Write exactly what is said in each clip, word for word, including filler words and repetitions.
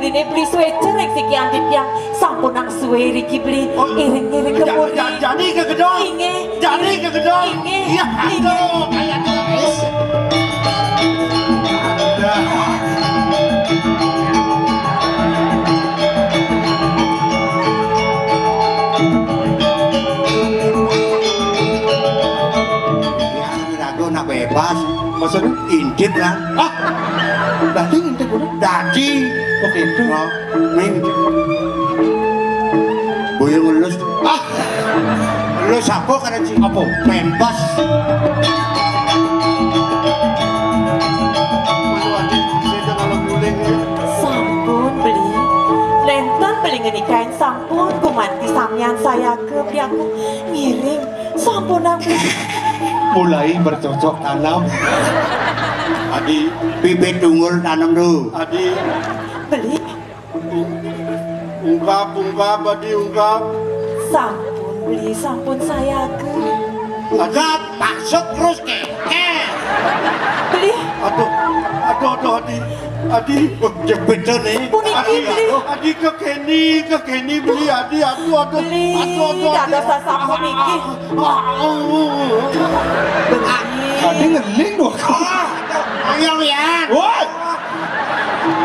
Dene beli suwe jereng siki andit yang sampun nang suwe riki beli. Oh, iring-iring ja-, kemudi. Ja-, jadi ke gedong? Inggih. Jadi ke gedong? Inggih. Iya, inggih. Aduh, kayak guys. Aduh. Ya, ragu nak bebas. Maksudnya? Indit lah. Ah, dadi ngintip ngono? Dadi. Oh, gitu. Oh, main. Boyo ngelus. Ah, ngelus apa karo ci? Apa? Pempes. Sampun beli. Nenten beli ngenikain sampun gumanti samian saya ke beli aku ngiring. Sampun aku. Mulai bercocok tanam. Adi, bibit tunggul tanam dulu. Adi. Beli. Ungkap, ungkap, Adi, ungkap. Sampun, beli, sampun saya ke. Ungkap, masuk terus ke. Eh. Beli. Aduh, aduh, aduh, Adi. Adi, oh, jepit nih. Puniki, Adi, beli. Adi, kekeni, kekeni, beli, Adi, aduh, aduh, beli, aduh, aduh, aduh, dados Adi. Sasampun niki. Ah, ah, ah, ah. Beli. Adi ngeling dong. Ah, ayo, Yan. Woi.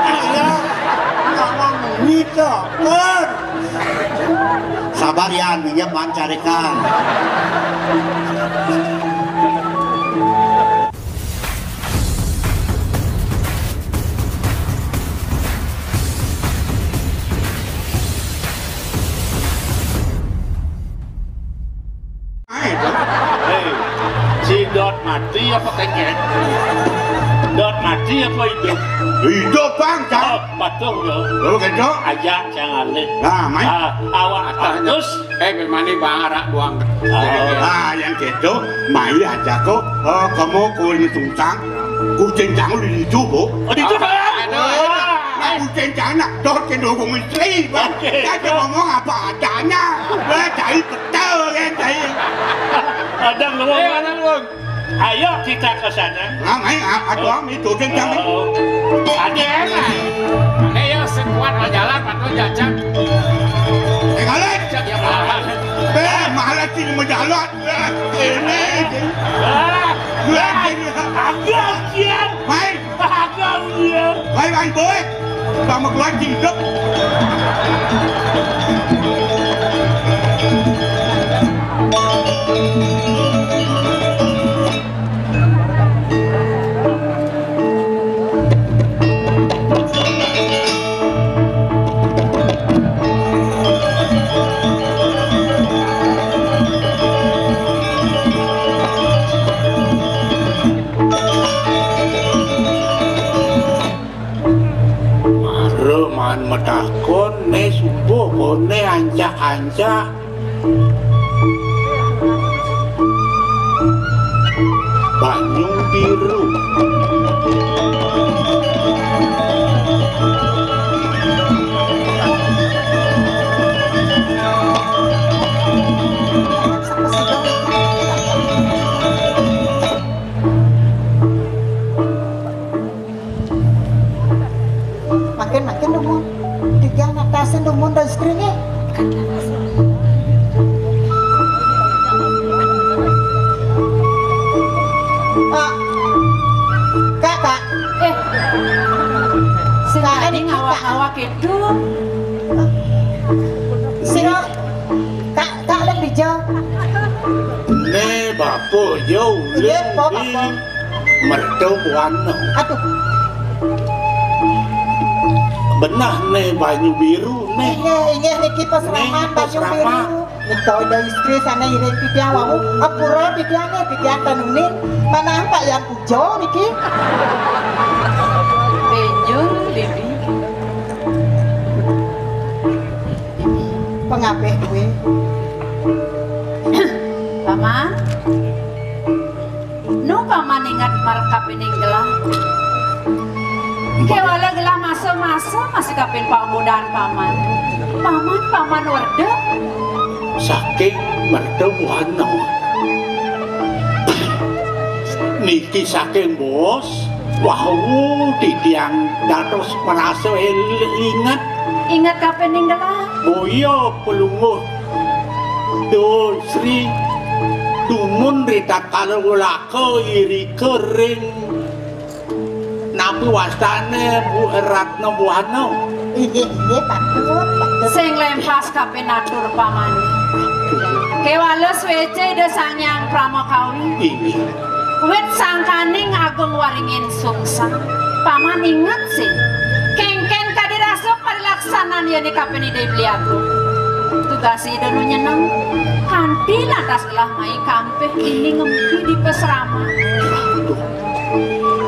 Ayo. Ngomong gitu. Ber. Sabar, Yan, minyak mancarekan. Ayo, Bang. Hei, si Dot mati apa kengkeng? Dot mati apa hidup? Hidup, Bang, Bang. Oh, patuh, yo. Oh, gitu. Aja, jangan leh. Nah, main. Ah, awak atas. Eh, memang ini Bang Arak doang. Oh. Ah, yang gitu, main aja kok. Oh, kamu kulit tungkang. Kucing jangan di situ, Bu. Oh, di situ, Bang. Aduh, aduh. Nah, kucing jangan nak dot ke dukung istri, Bang. Oke. Dia ngomong apa adanya. Wah, cari betul, kan, cari. Ada lu. Eh, ada lu. Ayo kita ke sana. Nah, main, ah, aduh, oh. Itu kucing jangan. Oh. Ada enak. Ada yang sekuat mau jalan, atau jajan. Eh, kalian. Ya, malah. Eh, malah sini mau jalan. Ini. Ah, agak kian. Main. Agak kian. Main, main, boy. Sama keluar hidup. Mara man matakon, ne subuh kone ancak-ancak. Banyu biru. Makin-makin dumun. Tiga anak tasin dumun dan seterusnya. Ah. Kak, Kak. Eh. Sing Kak, tadi ini ngawak-ngawak itu. Sing, Kak, Kak, lek dija. Ne, Bapak, jauh. Iya, Bapak. Merta buana. Aduh. Benah ne banyu biru ne. Inggih, inggih niki pasraman. Niki banyu pasraman. Biru. Nika ida istri sana iring titiang wau. Apura titiang ne, titiang tanunin. Manah Pak Yan Puja niki. Benjung, Bibi. Pengabeh kuwi. Paman. Nu paman inget marep kapining gelah. Kewala gelah masa-masa masih kapin panggodan paman. Paman, paman werda. Saking merta buana. Niki saking bos. Wau titiang Dados merasa el-, inget. Inget kapining gelah. Boya Palungguh Dosri dumun ritatkala ulaka irika ring napi wastane Bu-, Ratna Buana. Inggih, inggih, patut, patut. Sing lempas kapinatur pamane. Kewala sweca Ida Sang Hyang Pramakawi. Inggih. Wit sangkaning agung waringin sungsang. Paman inget sih. Kengken kadi rasa parilaksanan yene kapen Ida Beli Agung. Tugas Ida nu nyeneng. Kanti lantas gelah mai kampih ini ngempi di pasrama.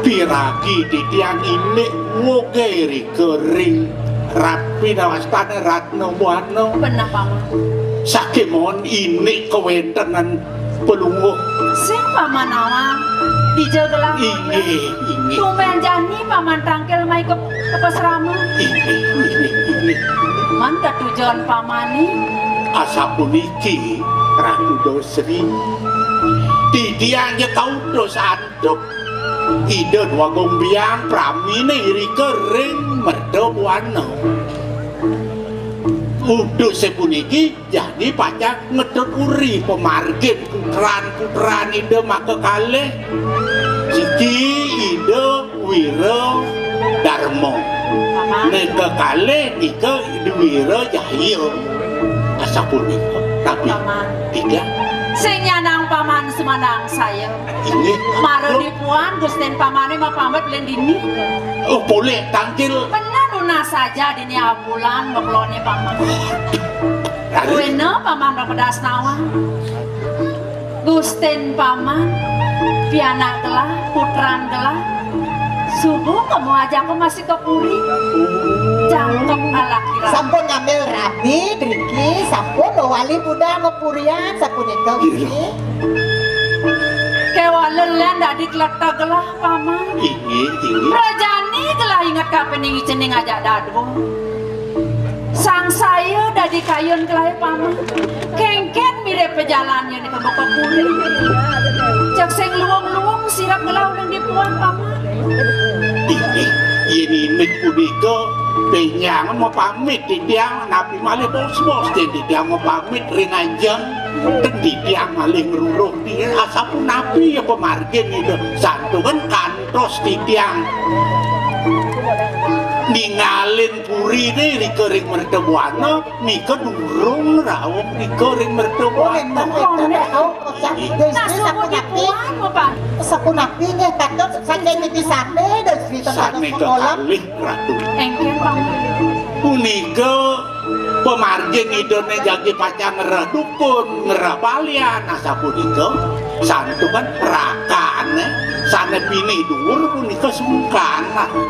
Piragi titiang indik woge rika ring rapi dawastane Ratna Buana. Beneh, Paman. Sakémaon indik kawentenan Palungguh. Sing Paman awang, dija gelah. Inggih, inggih. Tumben jani Paman tangkil mai ka, ka pasrama. Inggih, inggih, inggih. Man katujon Pamane. Asapuniki, Ratu Dosri. Titiang ja kautus antuk Ida Dwagung Biang pramine irika ring Merta Buana. Uduse puniki jani pacang ngetuturi pamargin putran-putran Ida makakalih. Siki Ida Wira Darma. Paman. Nika kalih nika Ida Wira Jaya. Asapunika. Tapi Paman. Tiga. Sing nyanang Paman sumandang saya. Inggih. Mara dipuan Gustin Pamane mapamit len dini. Oh, polih tangkil. Bener nunas saja dini abulan meklone Paman. Aduh. Wena Paman Rapedas Nawang. Gustin Paman, pianak gelah, putran gelah. Suba kamu ajaka masih ka puri. Jangkep alaki. Sampun ngambil rabi, driki, sampun wali budal ngepurian, sapunika, iya. Gusti. Kewala len dadi kleta gelah, Paman. Inggih, inggih. Rajani gelah inget kapining cening ajak dadua. Sangsaya dadi kayun gelah, Paman. Kengken mirip pejalan yen ka baka puri. Cek sing luung-luung sirep gelah ulun dipuan, Paman. Inggih, yen indik punika benjangan mapamit titiang, napi malih bos-bos yen titiang mapamit ring anjeng, ten titiang malih ngruruh titiang asapunapi ya pamargin ida santukan kantos titiang ningalin purine rika ring Merta Buana, nika durung rauh rika ring Merta Buana. Oh, enten, enten, rauh. Nah, sapunapi? Sapunapi nggih, patut saking niki sane, dan cerita sane kekalih, Ratu. Engken, Paman. Punika pamargin idane jagi pacang ngrereh dukun, ngrereh balian, asapunika santukan rakane sane pinih duur punika sungkan, Ratu.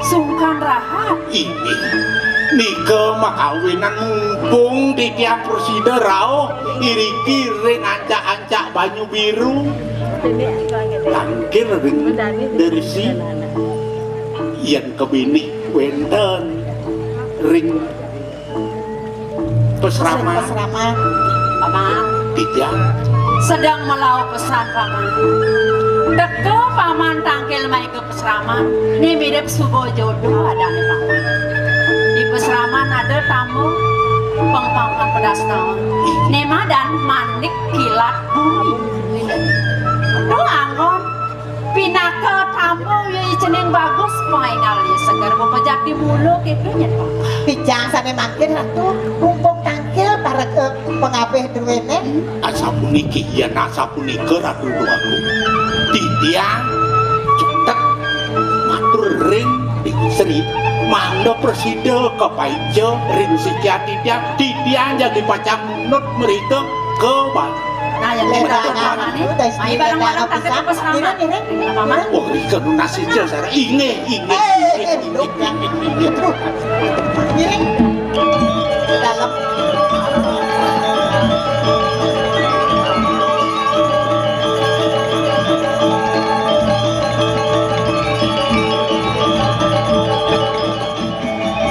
Sungkan rahat. Inggih. Nika makawinan mumpung titiang prasida rauh iriki ring ancak-ancak banyu biru. Tangkil ring derisi. Yen kebinih wenten ring pasraman. Pasraman. Paman. Titiang. Sedang melau pesan, Paman. Teka Paman tangkil mai ka pasraman, né mirip suba jodoh adané Paman. Di pasraman ada tamu, pengpangkan pedas taun. Né madan manik kilat bumi. Duh anggon, pinaka tamu ya cening bagus, paingal ya seger, bepejati mulu gitu nya, Paman. Pijang sané mangkin, Ratu, mumpung tangkil para, eh, pengabih druéné. Asapuniki, yén asapunika, Ratu Déwagung. Titiang cetek matur ring Sri, mangda prasida kapaica ring sikian titiang, titiang jagi pacang nunut mrika ka ba-, Nah, yang kita Mrika. Ayo bareng-bareng, tapi ke peseraman. Ngiring, ngiring. Paman. Oh, rika nunas ica, Sarah. Inggih, inggih, eh, inggih, eh, inggih, inggih. Ngiring. Dalem.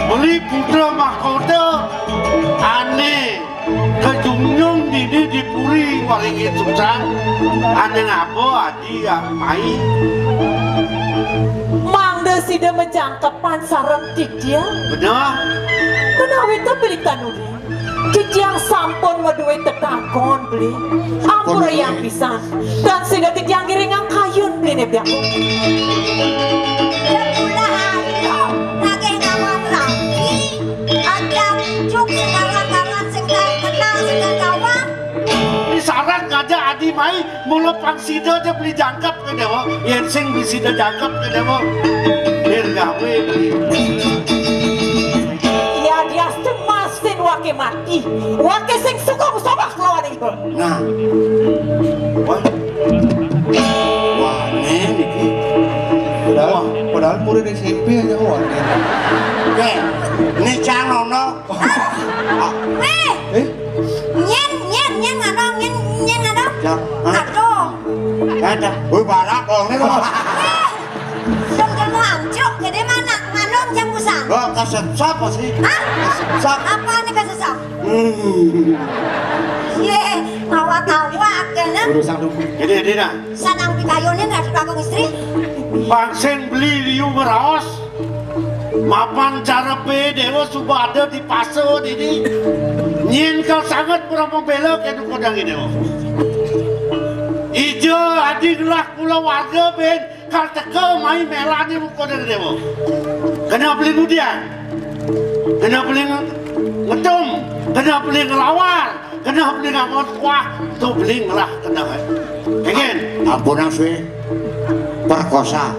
Beli putra mahkota ané kajunjung dini di puri waringin sungsang, ané ngaba adi mai. Mangda Sida majangkepan sareng titiang. Bener. Menawi tepilih tanuri, titiang sampun madué tetakon, Beli. Ampura yang pisan. Dan sida titiang ngiringang kayun, Beli, né, Biang. Ya kula ayo, nagih nawang rabi, ajak juk segala kawan sing kenal, sing kawan. Di sarat ngajak adi mai, mula pang sida ja beli jangkep ka Déwa. Yén sing beli sida jangkep ka Déwa, bir gawé beli. Ya diastu masin waké mati. Waké sing suka musabah kelawan iba. Nah. Wah. Wah, né niki. Padahal, padahal murid S M P aja wah. Oké. Ini cang nono. Ah. Eh. Eh? Nyén, nyén, nyén ngadong, nyén, nyén ngadong. Ya, hah? Aduh. Ada. Woi, barak dong nih kok. Eh. Dong jangan amcruk, jadi mana? Ngadong jam busan. Wah, kasep sapa sih? Hah? Kasep sap. Apa nih kasep sap? Hmm. Yé, ngawak-ngawak kéné. Urusan dulu. Jadi, jadi nah. Sanang pikayunin ratu kakung istri. Pang sing beli liu meraos. Mapan cara bé Déwa suba ada di pasa dini. Nyén kal sanget pura membela ké duka dang Déwa. Ija adi ngelah kula warga bén kal teka mai melani muka dang Déwa. Kena beli mudian. Kena beli nge-, ngetum. Kena beli ngelawar. Kena beli ngangon kuah. Tu beli ngelah kena, eh. Ingin. Ampun, Nang Sué. Perkosa.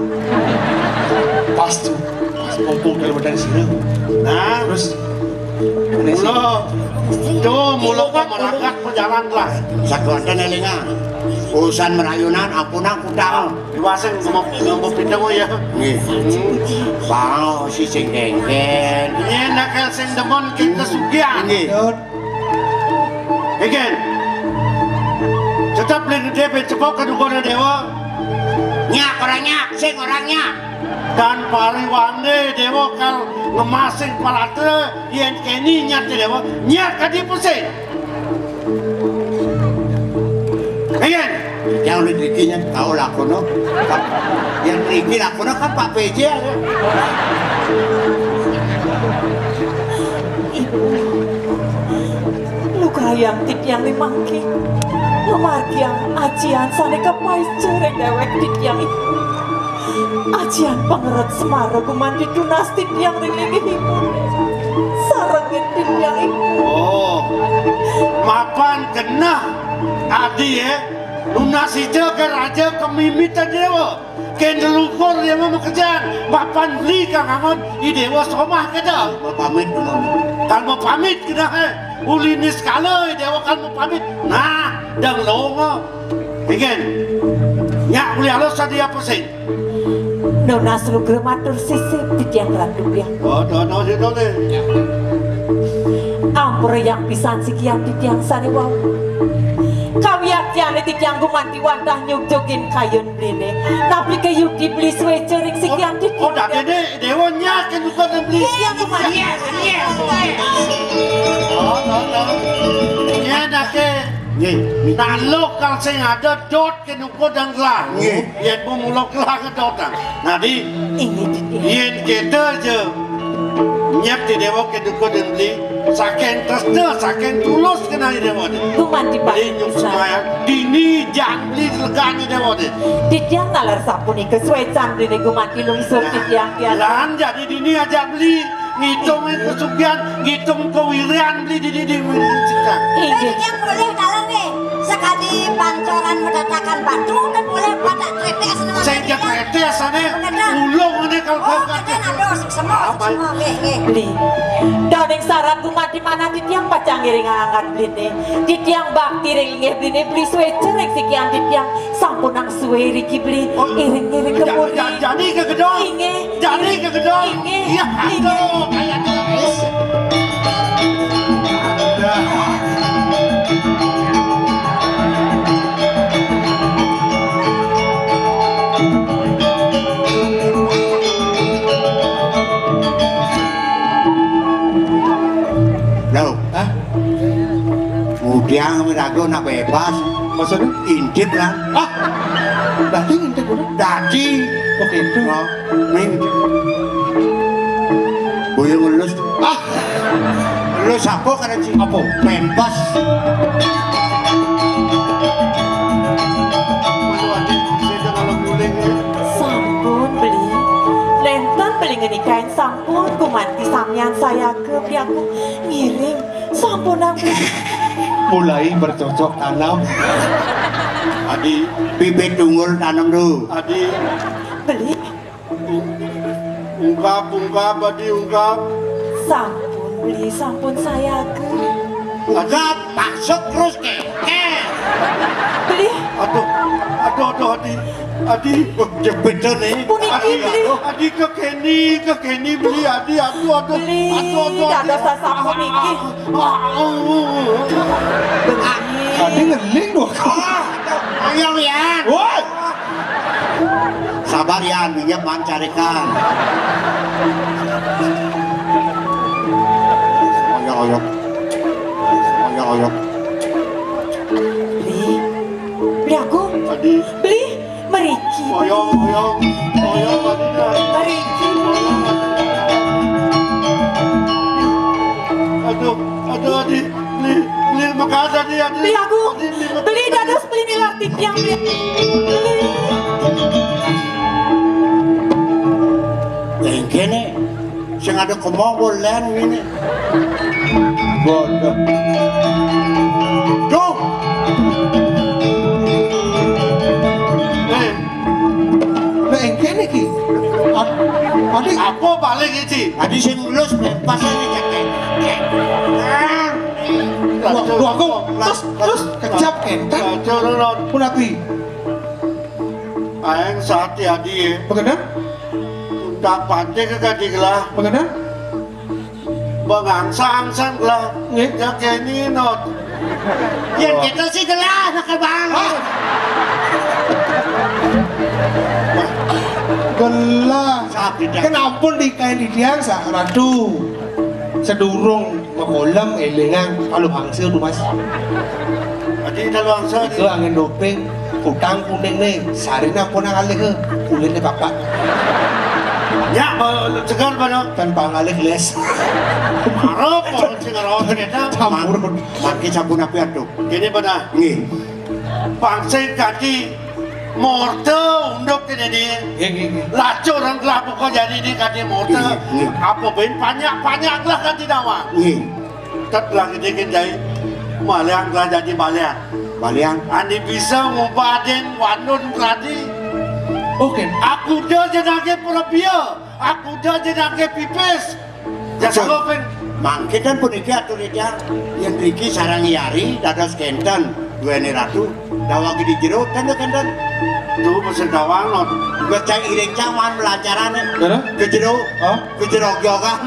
Pas tu. Pas kumpul dalam badan sini. Nah. Terus, mula. Tu, mula kok merakat pejalan lah. Sakuatan elingan. Urusan merayunan, ampunang kutang. Iwaseng mau, mau pindah ya. Nggih. Bang, si sing kengken. Nyén akal sing demen ké kesugihan. Nggih. Kengken. Tetep ling dhewe cepok ke dukun Déwa. Nyak orang nyak, sing orang nyak. Dan pariwangé Déwa kal ngemasing palatra yén keni nyat Déwa, nyat kadi pusing. Ayan. Yang udah dirikinya tahu lakono. Yang diriki lakono kan Pak P J ya. Ibu, lugrayang titiang limangkin. Lumargiang ajian sané kapaica ring déwék titiang ibu. Ajian pangeret Semara gumanti tunas titiang ring linggihipun. Sarengin titiang ibu. Oh, mapan genah adi, eh. Nunas ica ka raja kamimitan Déwa. Kén leluhur Déwa makejan. Mapan beli kang angon I Déwa somah kéto. Mapamit, mapamit. Kal mapamit genah, eh. Uli niskala I Déwa kal mapamit. Nah, dang longa. Kengken. Nyak uli alus tadi apa sih? Nunas lugra matur sisip titiang Ratu Hyang. Oh, dono sih, dono. Ampura yang pisan sikian titiang sané wau. Kawiaktiané titiang gumanti wantah nyugjugin kayun beliné. Napi kayuti beli suéca ring sikian titiang? Oh, dadéné Déwa nyak ké duka beli. Titiang gumanti. Yes, yes, yes. Oh, dono. Iya, naké. Nggih. Taluh kal sing ada dot ké duka dan gelah. Nggih. Yén mula gelah ngedotang. Nah, di, inggih, inggih, yén kita aja nyep di Déwa ké duka dan beli, saking tresna, saking tulus kenal Déwa dé. Gumanti, Pak. Beli nyup semayang, dini jan beli legan Déwa dé. Titiang nalar sapunika suécan dini gumanti lungsur. Nah, titiang, tiang. Lan jadi dini aja beli. Ngitung kesugihan, ngitung kewirian beli di dinding. Inggih. Yang boleh dalam nih, sekali pancoran mendatangkan batu, kan boleh pada tretes. Sing tretes ané, ulung ané kalau. Oh, bukan kan ada semua, apa? Semua, nggih, nggih. Beli. Daning saran gumanti manah titiang pacang ngiring angkat beliné. Titiang bakti ring linggih beliné, beli suéca ring sikian titiang. Sampunang sué riki beli. Oh, iring-iring ja-, kemudi. Ja-, jadi kegedong. Inggih. Jadi kegedong. Inggih. Iya, inggih. Aduh, kayak gitu. Udah. Loh. Hah? Mudiang mirago nak bebas. Maksudnya? Intip lah. Ah. Dadi ngintip kuwi. Dadi. Oh, gitu. Oh, main. Boyo ngelus. Ah. Ngelus apa kan, Ci? Apa? Pempas. Sampun, Beli. Nénten Beli ngenikain sampun gumanti samian sayaga, Beli, aku ngiring. Sampunang, Beli. Mulai bercocok tanam. Adi, bibit tunggul tanam dulu. Adi. Beli. Ungkap, ungkap, Adi, ungkap. Sampun, Beli, sampun sayaga. Ungkap, masuk terus ke. Eh. Beli. Aduh, aduh, aduh, Adi. Adi, oh, jepit nih. Puniki, Adi, Beli. Aduh, Adi, kekeni, kekeni, Beli, Adi, aduh, aduh. Beli, aduh, aduh, Adi. Dados sasampun niki. Ah, ah, ah, ah. Beli. Adi ngeling dong. Ah, ayo, Yan. Woi. Sabar, Yan, minyak mancarikan. Oyok, oyok. Oyok, oyok. Beli. Beli aku. Adi. Beli. Mriki. Oyong, oyong, oyong, Adi, dah. Mriki. Aduh, aduh, Adi. Beli, beli, makasih, Adi, Adi. Beli aku. Adi, beli, makasih. Beli dados, beli nilar titiang, beli. Beli. Yang kene. Sing ada kemong bolen ngene. Bodoh. Duh. Eh. Lah, engkene iki. Ad-, Adi. Apa paling iki? Adi sing lulus bebas ae, Cek. Wah, wah, aku terus, terus kejap, enten. Punapi? Aeng sati adi, ya. Bagaimana? Tak pantik ke kadi gelah. Bagaimana? Bangangsa-angsan gelah. Nggih. Ya keni not. Ya kita sih gelah, nak bang. Ah. Gelah. Sapi dah. Kan ampun dikain di tiang, sa-, Ratu. Sedurung makolam, elingang, kalau bangsa tuh, Mas. Adi kalau bangsa. Itu angin doping. Kutang kuning nih, sarina pun nang alih, kulitnya papat. Ya, ba-, segar pada. Kan pangalih les. Marah, pohon sing ngerawat ternyata. Campur. Pakai sabun apa tuh? Gini pada. Nggih. Pangsing kaki morte unduk ini nih. Nggih, nggih, nggih. Lacur orang kelapa kok jadi ini kaki morte. Nggih, nggih. Apa ben banyak-banyak lah kaki dawang. Nggih. Tet lah gedé jai, maliang telah jadi baliang. Baliang. Andi bisa ngubadin wandun keladi. Oke. Aku da jenenge Prebia, aku da jenenge Pipis. Jasa Sir, gopeng. Mangkin dan puniki atur ida, yen riki sarang yari dados kenten duweni ratu. Dawang di jero, kan, kan, kan. Tuh, pesen dawang, non. Becak iring cawan melancarane. Mana? Ke jero. Hah? Ke jero, kan.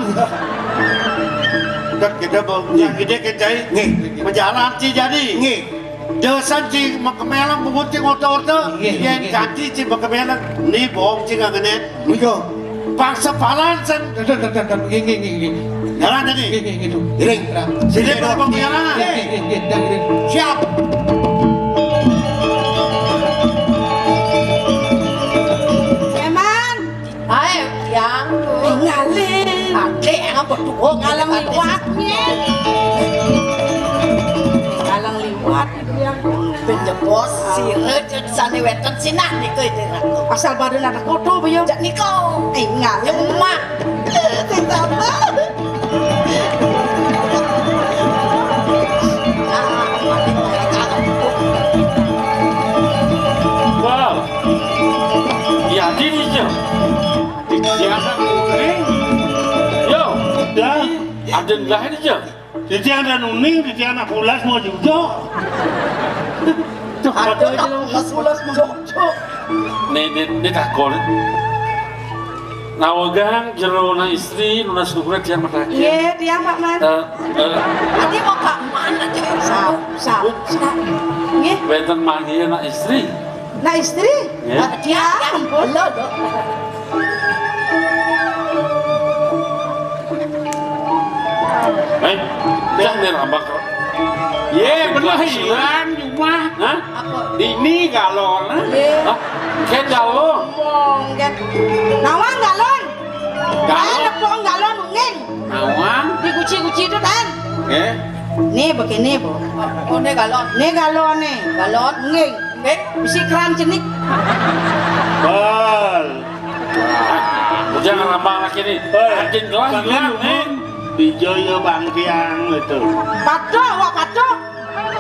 Kan kita bau, nggih, yang gede kecai. Nggih. Menjalan, ci, jadi. Nggih. Desan, ci, kemelang, bungut, ci, orta-orta. Nggih, nggih. Yang ganti, ci, kemelang. Ni bohong, ci, nggak kena. Nggih. Paksa palan, sen. Dan, dan, dan, dan, dan. Nggih, nggih, nggih, nggih. Jalan tadi. Nggih, nggih, nggih, tuh. Iring. Sini, Pak, Bang, jalan. Nggih, nggih, nggih, nggih, dan, nggih. Siap. Eman. Ae, yang. Ngalih. Ade, yang apa tuh? Oh, ngalang liwat, nggih. Ngalang liwat, yang. Penjebos, sire, sane weten, sinah, nika, ide, ratu. Asal badan ada kodo, apa ya? Jak nika. Eh, ngalih. Emak. Eh, sing sabar. Wow. Ya, dirinya. Di siasan kuning. Yo, dah. Ada yang lain aja. Di tiang ada nuning, di tiang anak pulas mau juga. Tuh, ada yang pulas mau juga. Nih, nih, nih takon. Nawegang jero nang istri, nunas nunas tiang matake. Nggih, tiang, Pak Man. Eh, eh. Adi mau Pak Man aja. Sap, sap, sap. Nggih. Wenten manggih nang istri. Nang istri? Nggih. Eh, tiang, ampun. Lho, lho. Eh, jangan dirambak. Ye, bener, hilang. Wah, hah? Apa? Dini galon, hah? Iya. Hah? Ké galon. Ngomong, kan. Nawang galon. Galon. Ayo, nepung galon, nging. Nawang. Diguci-guci itu, kan? Eh? Nih, begini, Bu. Oh, ini galon. Ini galon, nih. Galon? Nging. Nging? Bisi keran cenik. Bal. Wah, udah ngerambang lagi nih. Eh, adin gelas, gelas, nih. Di Joyo Bangkiang itu. Patok, wak patok.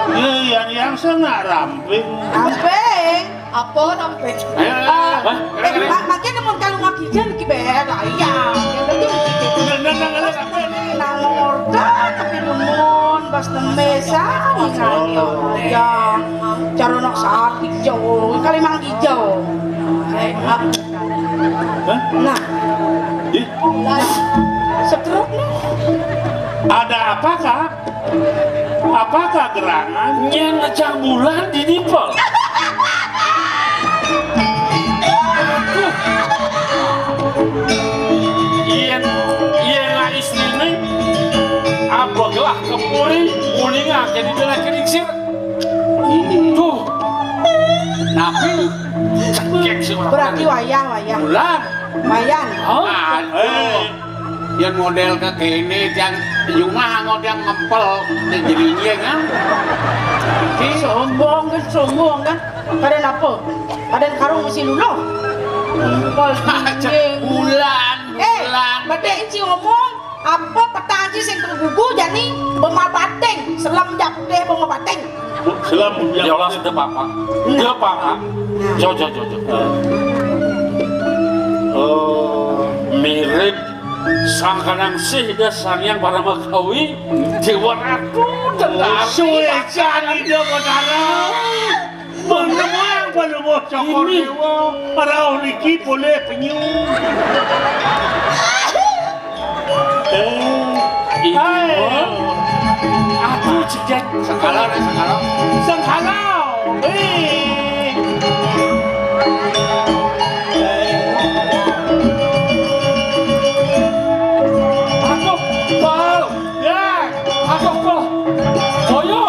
Iya, yang, yang sengak ramping. Ramping? Apa ramping? Eh, eh, eh, eh, eh, eh. Mak, makin nemun kalau ngaji jan iki bae, lah iya. Nang, nang, nang, nang, apa ini? Nang orta, tapi nemun, pas nembe, sani, sani, ya. Cara nak saat hijau, kali mang hijau. Eh, apa? Hah? Nah. Ih. Setruk nih. Ada apa, Kak? Apakah gerangan? Nyén ngecang bulan di dipel. Yén, yén lah istriné, apa gelah kepuri, uninga ké di dalam keringsir. Tuh. Napi? Cekek si orang. Berarti wayah, wayah. Bulan. Lumayan. Oh. Aduh. Yén modél kakéné tiang jumah anggo tiang ngempel, téh jerinjing, kan? Sombong kan, sombong kan. Kadén apa? Kadén karung mesti luluh. Ngempel jerinjing. Bulan, eh, bulan. Bedé ci ngomong, apa petang ci sing tergugu jani bema bating, selem jap deh bema bating. Selem jap. Ya Allah, sudah, Bapak. Nah. Ya, Bapak. Nah. Jo, jo, jo, jo. Oh, mirip Sang Kanang Sih, dah Sang Hyang Paramakawi, Déwa Ratu, Tentara. Suécan Ida Batara. Menguang penubuh Cokor Déwa, rauh niki polih penyu. Eh, ini. Hai. Aku cedek. Sengkala, sengkala. Sengkala. Eh. Aku, Pal. Ya. Aku, Pal. Boyo.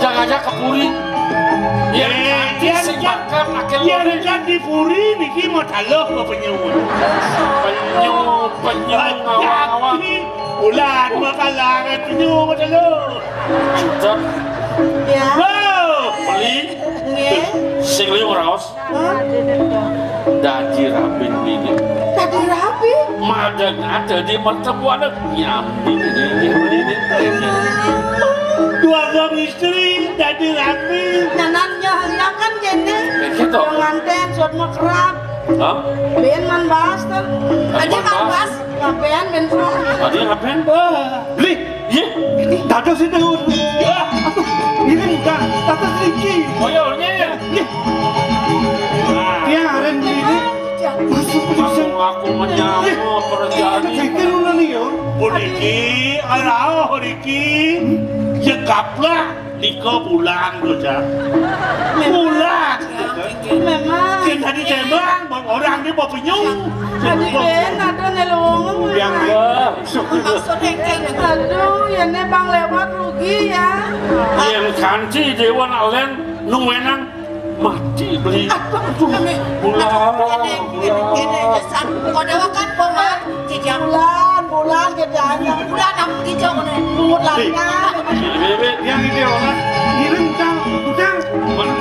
Jangan-jangan kepuri. Yén, eh, kanthi yén sing jan-, bakal akhir yén jan dipuri niki mah taluh apa penyu? Penyu, penyu, ngawang-ngawang. Bulan makalangan penyu mah taluh. Sudah. Ya. Wow. Beli. Nggih. Sing liu raos. Hah? Dadi rabin bini. Dadi rabi? Madeg ada di pertemuan nyambi ini, ini, ini. Dua suami istri dadi rabi. Nyanan nyah, ya kan kéné. Ya, gitu. Yang nganten suat makrab. Hah? Ben man bas tuh. Tadi man bas. Ngapain ben pro? Tadi ngapain? Wah. Beli. Iya. Dados itu. Wah. Aduh, ini enggak. Dados iki. Oh, iya, iya, iya. Iya. Nah. Dia aren ini. Masuk ke sana. Aku menyamuk pekerjaan ini. Iki lho, Li, yo. Puniki, arah, puniki. Ya, gaplak. Nika bulan, Bocah. Memang. Bulan. Memang. Sing tadi tembang, orang dia mau penyu. Tadi ben ada nelong. Yang maksud engké. Aduh, ya né Bang lewat rugi ya. Yang kanthi Déwa nak lén nungwenang mati beli. Aduh, aduh. Bulan. Kéné, kéné, kéné, kesan. Kau dewa kan pemat. Kijang. Bulan, bulan, kijang. Bulan, am, kijang, mana? Bungut langka. Bébé, yang ini orang ngirim cang, udang,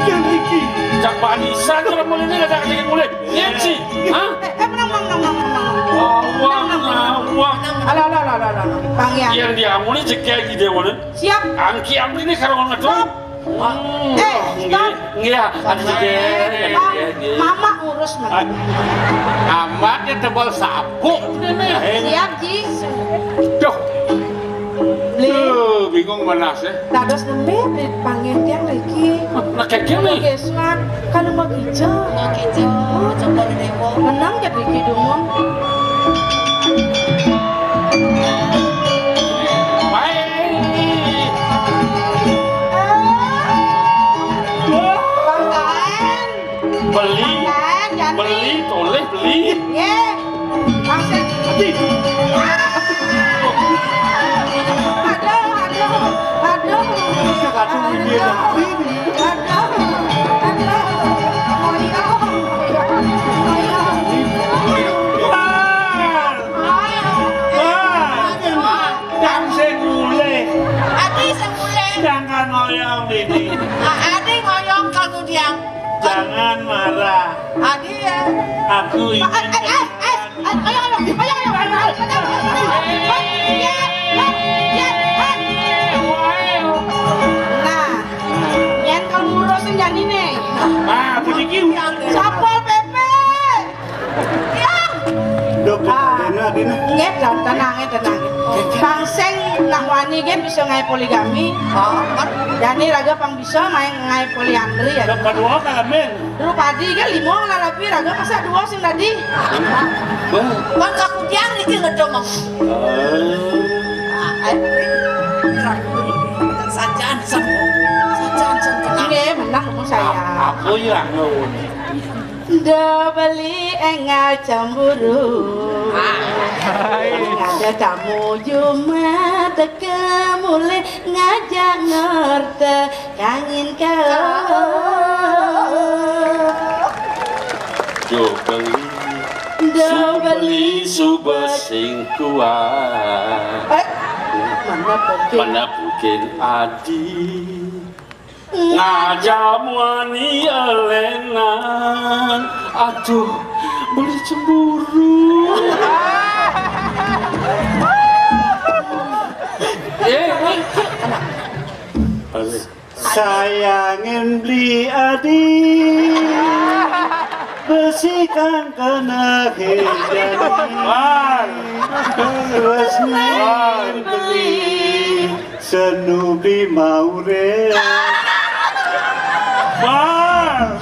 yang iki. Cak banisan kalau mulai ini ada yang mulai. Iya sih. Hah? Eh, eh, menang, menang, menang, menang, menang. Wah, wah, wah. Alah, alah, alah, alah, alah. Bang ya. Yang dia mulai jegé gitu, mana? Siap. Angki ambil ini kalau nggak tahu. Stop. Hmm. Eh, stop. Nggih, nggih, ada jegé. Stop. Nggih, nggih. Mama ngurus, Mak. Amat ya tebal sabuk. Siap, Ji. Duh. Beli. Duh, bingung malas ya. Dados nembé di panginten iki. Nah, kayak gini. Oke, suan. Kalau mau hijau. Mau hijau, coba di Dewo. Menang ya di Kidung. Baik. Bang Kaen. Beli, Kaen, Jani. Beli, toleh, beli. Nggih. Maksud. Aduh, aduh, aduh. Aduh, ini. Ini. Ah, Adi ngoyong kalau dia. Jangan marah. Adi ya. Aku ingin. Eh, eh, eh, eh, ayo, ayo, ayo, ayo, ayo, ayo, ayo, ayo. Nah, yang kamu ngurusin jadi nih. Ah, begitu. Satpol P P. Dok, ah, dene, dene. Nggih, tenang, tenang. Bang sing nak wani nggih bisa ngae poligami. Oh, kan? Jane raga pang bisa main ngae poliandri ya. Dok, kedua kalamin. Dulu padi kan lima lah rapi raga masa dua sing tadi. Bang, aku tiang niki ngedom. Ah, eh. Sajaan, sajaan, tenang. Nggih, menang saya. Aku ya ngono. Ndo beli enggak cemburu. Ada tamu Jumat teka mulai ngajak ngerti kangin kau. Ndo beli, ndo beli suba sing kuat. Eh, mana mungkin? Mana mungkin adi? Ngajak muani elenan. Aduh, beli cemburu. Eh, eh. Sayangin beli adi. Besi kang kena hejani. Wah. Besi beli. Senubi maure. Wah,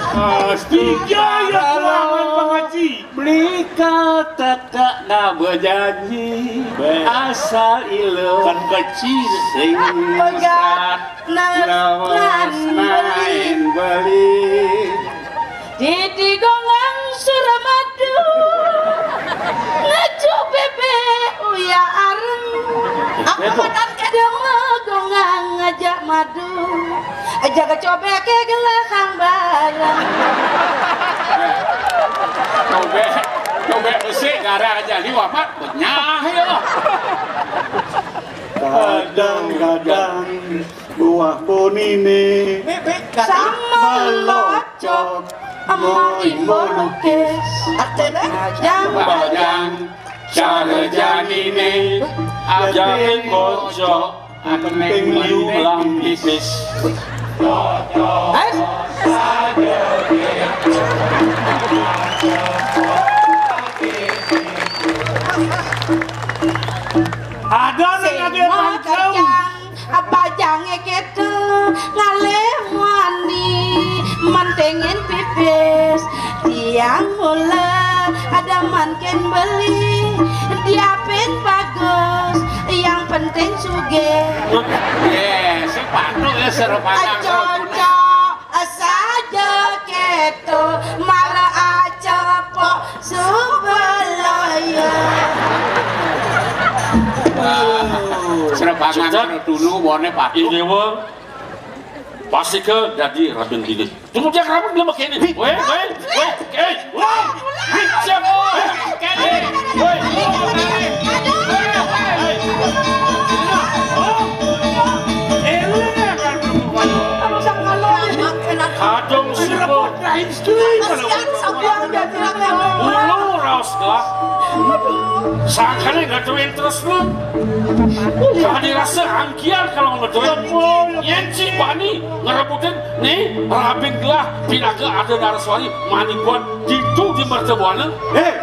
tiga ya tuangan pengaji. Beli kata tak nak berjanji. Baik. Asal ilo. Kan kecil. Sing pegat sat nas lawas nan main beli. Didi Gonggang Suramadu. Ngejuk bebek uya areng. Apa padan kedema Gonggang ngajak madu. Jaga cobek ke gelahang bareng. Cobek, cobek besik gara aja liwat mak benyah ya. Kadang-kadang buah ponine sama locok, emak ibu lukis. Artine? Bajang, bajang, cara janine, ajarin bocok, penting liu belah pipis. Hai. Ada ning ade pantau. Bajange keto ngalih wani mentingin pipis. Tiang mula ada manken beli diapin bagus yang penting sugih. Eh, si Pandu ya serupakan. Cocok saja keto malah acepok. Subalaya. Serebangan dulu bone Pak. Ini wong pasti ke dadi rabin dini. Tunggu dia rabin belum kene. Weh, weh, weh, eh, weh. Siap, weh. Kene. Weh. Eh, lu ya kan. Kadung sibuk. Kasihan sampeyan dadi. Ulu raos gelah. Sangkane ngaduin terus lu. Kadi rasa angkian kalau ngaduin. Yen ci bani ngerebutin nih rabin gelah pinaga ada naraswari manibuan ditu di mertebuana. Hei,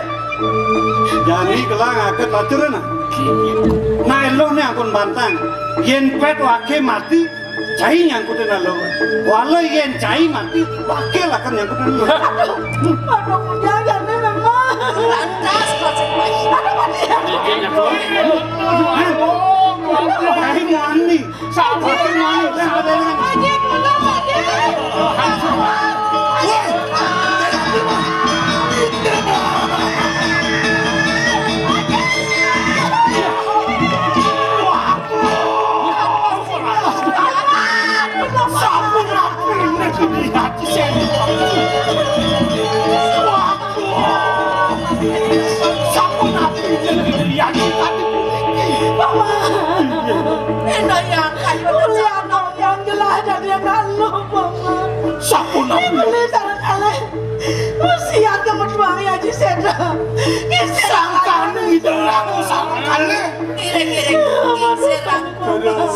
jani gelah ngaget aturan. Nah, eluh nih ampun bantang. Yen pet wake mati, cai nyangkutin alo. Wala yen cai mati, bakil akan nyangkutin alo. Aduh, aduh, jangan memang. Lantas, kocok. Aduh, mati ya. Hah? Cai mani. Sabar, mani. Sabar, mani. Enak ya, kayu. Ulah nang yang jelas dan yang Siat kamu tuang ya, Haji Seda. Sangkan itu aku sangkan. Iring-iring. Aduh,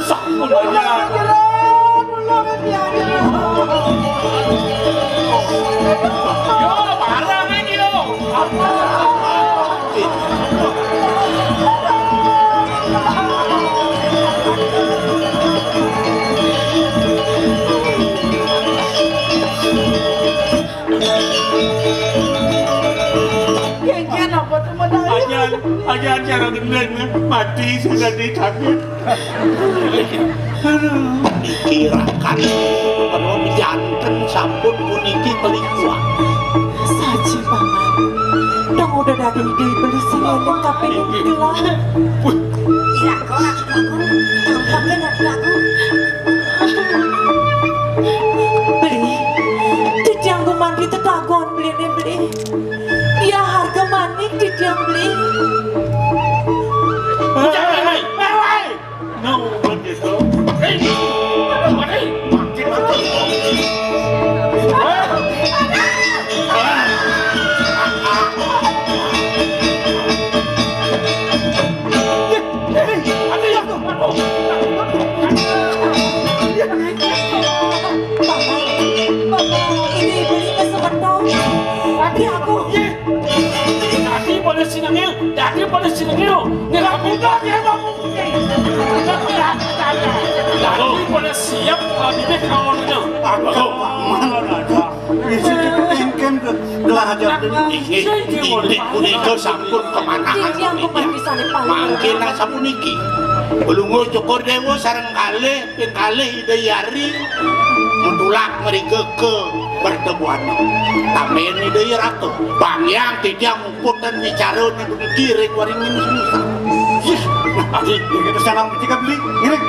sampun aja. Yo, barang ini, yo. Kéngkén apa tuh, Mas? Ajan, ajan cara gendeng, mati sudah dicabut. Aduh, dikirakan perlu janten sampun puniki pelikuan. Saja, Paman. Dong udah dari ide beli sing enak tapi gelah. Wih. Ira kok aku, aku. Tampaknya aku. Beli, titiang gumanti tetagon beli ini beli. Dia harga manik titiang beli. Jangan, hei, hei, hei. No, bukan gitu. Hei, hei, makin, makin. Hah? Ini beli ke sementong. Tapi aku. Dadi polisi nengil, dadi polisi nengil. Nira buka dia mau. Dadi polisi siap, kalau dia kawannya. Aku mana ada. Isi kita engken ke gelar aja. Inggih, inggih punika sampun kemanahan. Mangke sapuniki, Palungguh Cokor Dewa sareng kalih ping kalih Ida Hyang Ari metulak mriki ke pertemuan. Tamen Ida Hyang Ratu, Bang Hyang titiang muput dan bicara puniki ring waringin semisal. Ih, nah, adi, kita sareng ketika beli, ngiring.